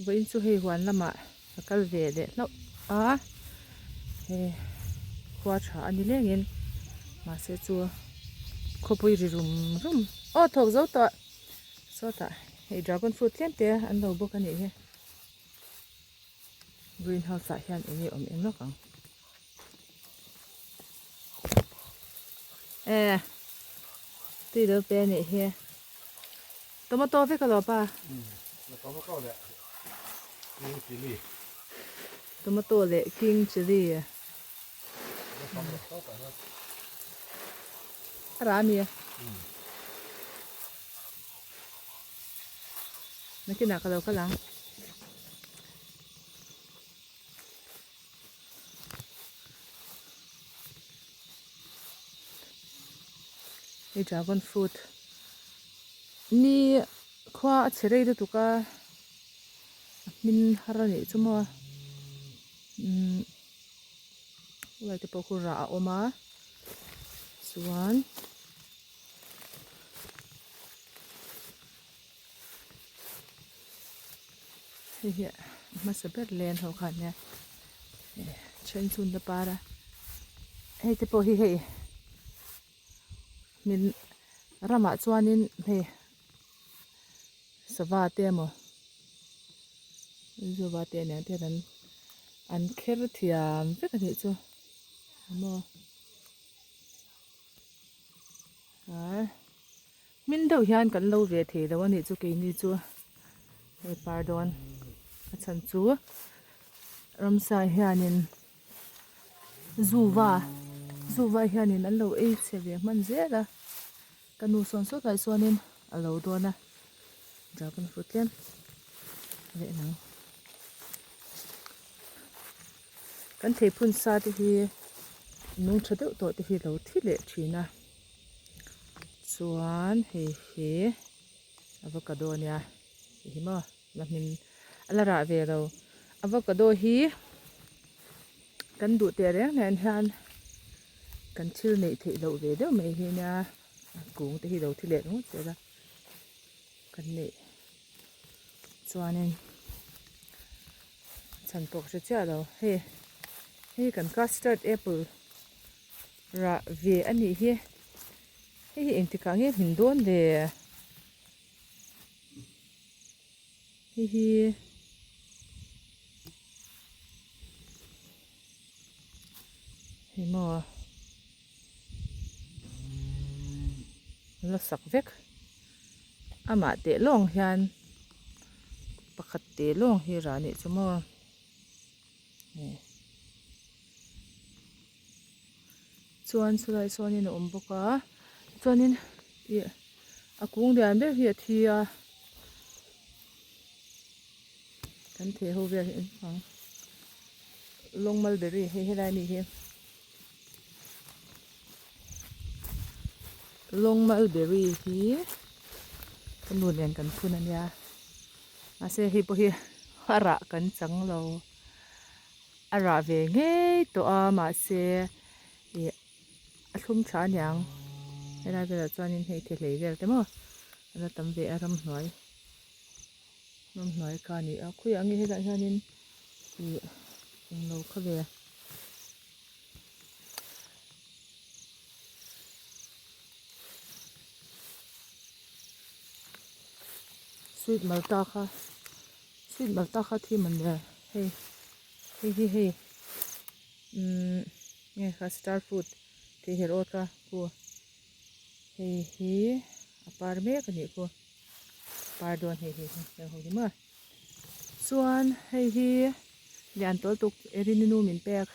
Vawiin chu hei huan lamah ka kal ve leh hlauh a, hei khua tha a ni lengin mahse chu khawpui ri rum rum aw thawk zo tawh sawtah hei dragon fruit tlem te an lo bawk a nih hi green house ah hian eng nge awm eng lawk ang e tui lo pe a nih hi. Tomato vek alo pa. Tomato leh king chilli. Tomato leh king chilli. A rah ami a. Nakinah ka lo kal ang. Hei dragon fruit ni khua a chhe rei lutuk a a hmin har a nih chu maw umm helai te pawh khu rah a awm a chuan hei hi a hmasa ber len ho kha ania then chhun te par a hei te pawh hi hei min ramah chuanin hei sava te emaw zuva te aniang te hian an an kher thiam vek a nih chu maw. Hmin deuh hian kan lo ve thei lo a nih chu keini chu hei par dawn a chhan chu ramsa hianin zuva zuva hianin an lo ei chhe ve hman zel a ka nu sawn sawtah chuanin a lo dawn a dragon fruit tlem leh nang kan theiphun sa te hi nung tha deuh tawh te hi lo thi leh thin a. Chuan hei hi avocado a nia hei hi maw la hmin a la rah ve lo avocado hi kan duh teh reng nen hian kan thil neih theih loh ve deuh mai hi nia a kung te hi lo thi leh ringawt zel a kan neih chuanin chhan pawh ka hre chiah lo hei hei kan custard apple. Rah ve a nih hi. Hei hi engtikah nge hmin dawn le? Hei hi hei maw la sak vek. Amah teh lawng hian pakhat teh lawng hi rah a nih chu maw. Chuan chulai sawnin a awm bawk a chuanin ih a kung lian ber hi a thi a kan theh ho vel hi ang lawng mulberry hei helai ami hi lawng mulberry hi ka nu nen kan phun ania mahse hei pawh hi a rah kan chang lo. A rah ve ngei tawh a mahse ih a thlum tha aniang helai velah chuanin hei the hlei vel te maw a la tam ve a ramhnuai ramhnuai kha a ni a khawiah nge helaiah hianin ih englo kha ve. Sweet malta kha sweet malta kha thim an nia hei hei hi hei umm nge kha star fruit tih her awt kha khu hei hi a par mek a nih khu par dawn hei hi heng ho hi maw chuan hei hi lian tawl tuk erin nu min pek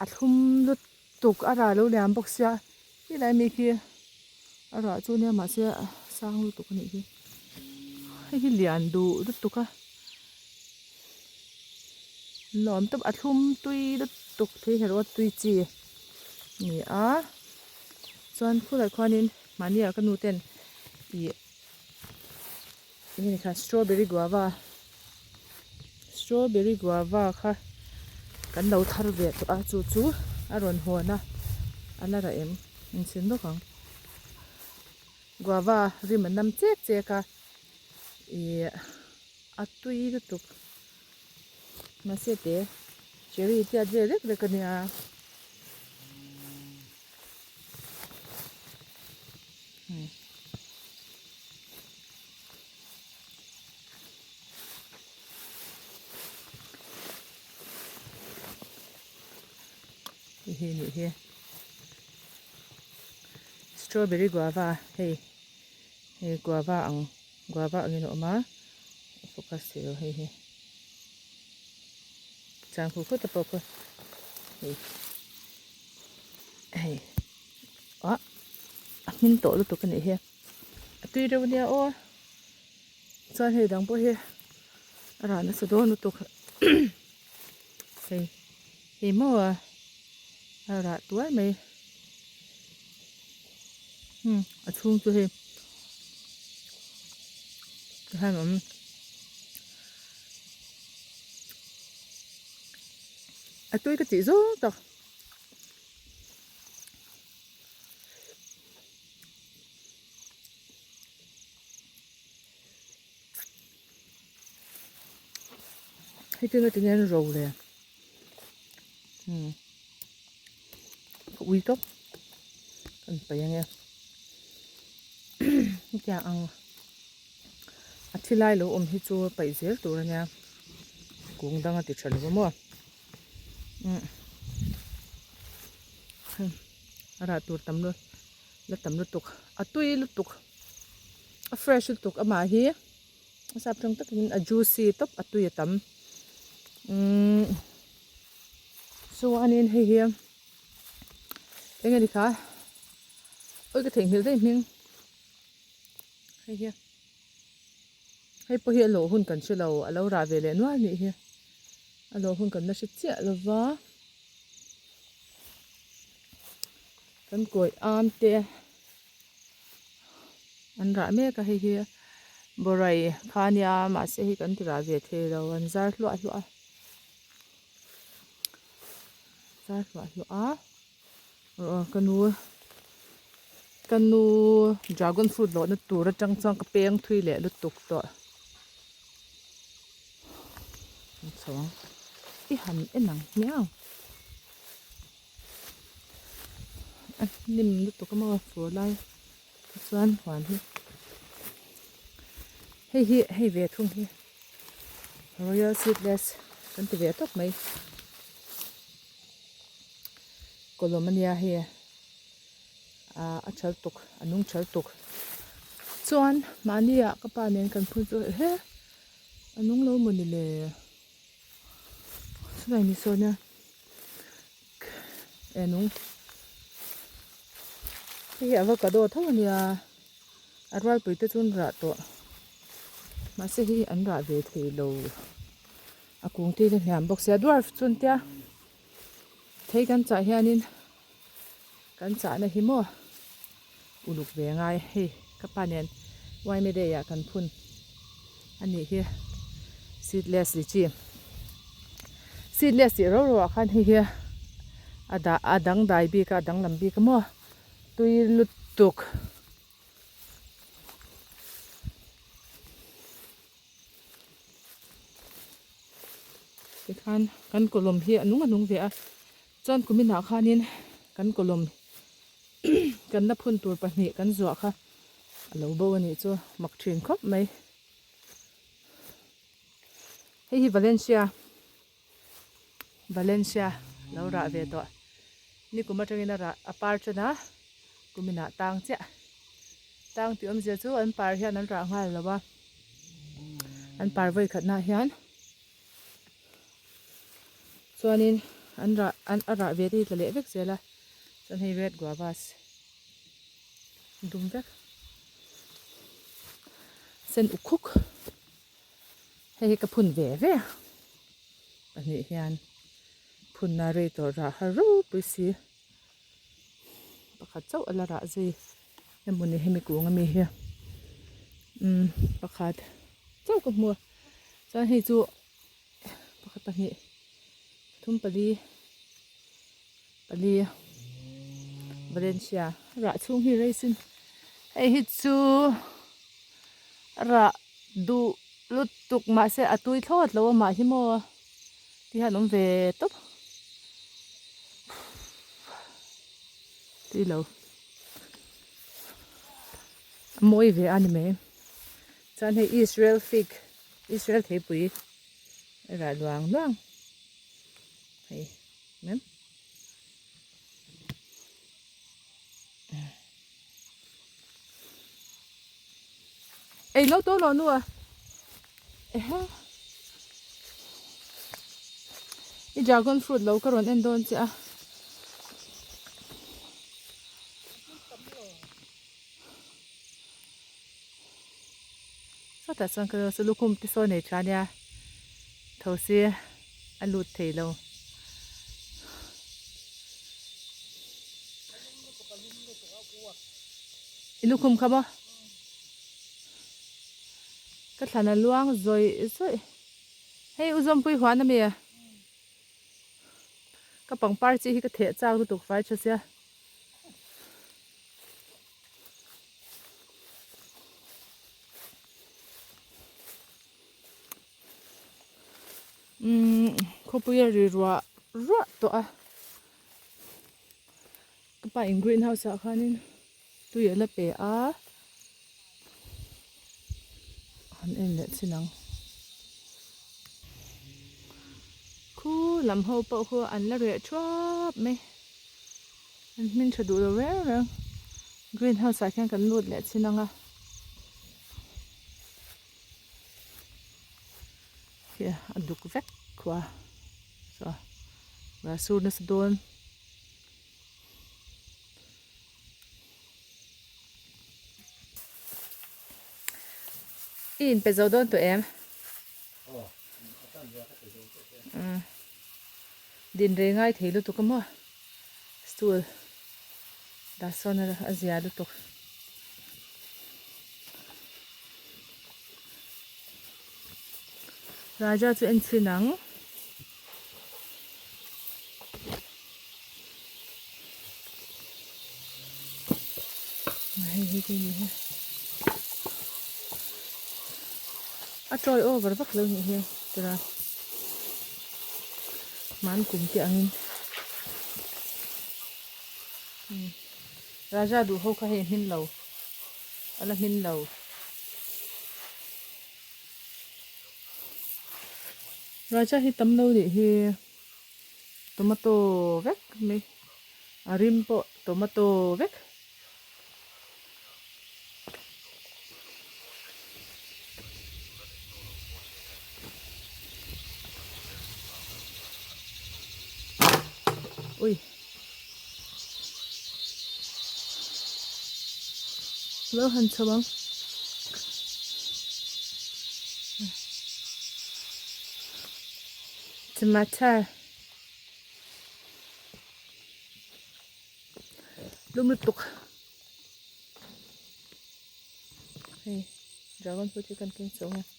a thlum lut tuk a rah lo lian bawk sia helai mi khi a rah chu nia mahse a sang lutuk a nih hi hei hi lian duh lutuk a nuam tawp a thlum tui lutuk thei erawh tui chi a ni a chuan khulai khuanin mahni ah ka nu ten ih enge ni kha strawberry guava strawberry guava kha kan lo thar ve tawh a chu chu a rawn hawn a a la rah em in chhin bawk ang guava rim a nam chek chek a ih. A tui lutuk. Mahse te cherry tiat vel vek vek a nia. Hei hi nih hi strawberry guava hei hei guava ang guava angin a awm a focus thei lo hei hi chang khu khut a pawh khu hei hei ah a hmin tawh lutuk a nih hi a tui reuh ania aw chuan hei dang pawh hi a rah nasa dawn lutuk hei hei maw a rah tuai mai hmm a chhung chu hei tikhan awm a tui ka tih zawng tak. Hei chu engati nge an ro le umm ka ui tawp kan paih ange hetiang ang a thi lai lo awm hi chu paih zel tur ania kung dang a ti tha lo a maw. A rah tur tam lu la tam lutuk a tui lutuk a fresh lutuk amah hi a sap tang takin a juicy tawp a tui a tam umm chuanin hei hi eng nge ni kha awi ka theihnghilh daih hming hei hi. Hei pawh hi a lawh hun kan hre lo, a lo rah ve leh nual nih hi. A lawh hun kan la hre chiah lo va. Kan kawi am te an rah mek a hei hi bawrai kha ania mahse hei kan ti rah ve thei lo an zar hluah hluah a. Zar hluah hluah a. Aw ka nu ka nu dragon fruit lawhna tur atang chuan ka peng thui leh lutuk tawh chho ang i han en ang hmiang a hnim lutuk a maw fur lai chuan huan hi hei hi hei ve thung hi royal seedless kan ti ve tawp mai. Kawlawm ania hei ah a thal tuk a nung thal tuk chuan mahni ah ka pa nen kan phun chu he a nung lo maw ni le chulai ni sawn a e nung hei hi avocado tho ania a rualpui te chu an rah tawh mahse hei hi an rah ve thei lo. A kung te hi hniam bawk sia dwarf chu an tia thei kan chah hianin kan chahna hi maw uluk ve ngai hei ka pa nen yma day ah kan phun a nih hi seedless lychee seedless tih rau rau ah khan hei hi a dah a dangdai bik a a danglam bik a maw tui lutuk. Tikhan kan kawlawm hi a nung a nung ve a chuan kumin ah khanin kan kawlawm kan la phun tur pahnih kan zuah kha a lo bo a nih chu mak thin khawp mai hei hi Valencia Valencia lo rah ve tawh nikum atangin a rah a par tan a kumin ah tang chiah tang tih awmzia chu an par hian an rah nghal lo a an par vawi khat nah hian chuanin an rah an a rah ve te hi tla leh vek zel a chuan hei red guavas dum vek sen uk khuk. Hei hi ka phun ve ve a pahnih hian phunna rei tawh rah har ropui si pakhat chauh a la rah zui emawni hemi kung ami hi umm pakhat chauh ka hmu a chuan hei chu pakhat pahnih thum pali pali Valencia rah chhung hi rei sin hei hi chu rah duh. Lutuk mahse a tui thlawt lo a mah hi maw ti hian awm ve tawp tui lo a mawi ve a ni mai chuan hei Israel fig Israel theipui a rah luang luang hei mem. Ei lo to lo nu a. Ehe. I dragon fruit lo ka rawn en dawn che a. Sawtah chuan ka chu lukhum te sawn nei tha nia. Tho si a lut thei lo. I lukhum kha maw? Ka thlan a luang zawih zawih. Hei u Zawmpui huan a mi a? Ka pangpar chi hi ka theh chak lutuk fai tha sia. Umm khawpui a ri ruah ruah tawh a ka pa in green house ah khanin tui a la pe a han en leh chin ang khu lam ho pawh khu an la reh thuap mai an hming tha duh lo reng reng green house ah khian kan lut leh chin ang a. Khi a duk vek khua saw a sur nasa dawn. I inpe zo dawn tawh em? Din rei ngai thei lutuk a maw stool dah sawn a zia lutuk. Raja chu en chhin ang. Hei hi khi ni hi. A tawi over vak lo nih hi tura man kum te angin. Raja duh ho kha hei hmin lo. A la hmin lo. Raja hi tam lo nih hi tomato vek mai a rim pawh tomato vek. Ui. Lo han chho ang. Tomato. Lum lutuk. Hei, dragon fruit hi kan keng chho ang e.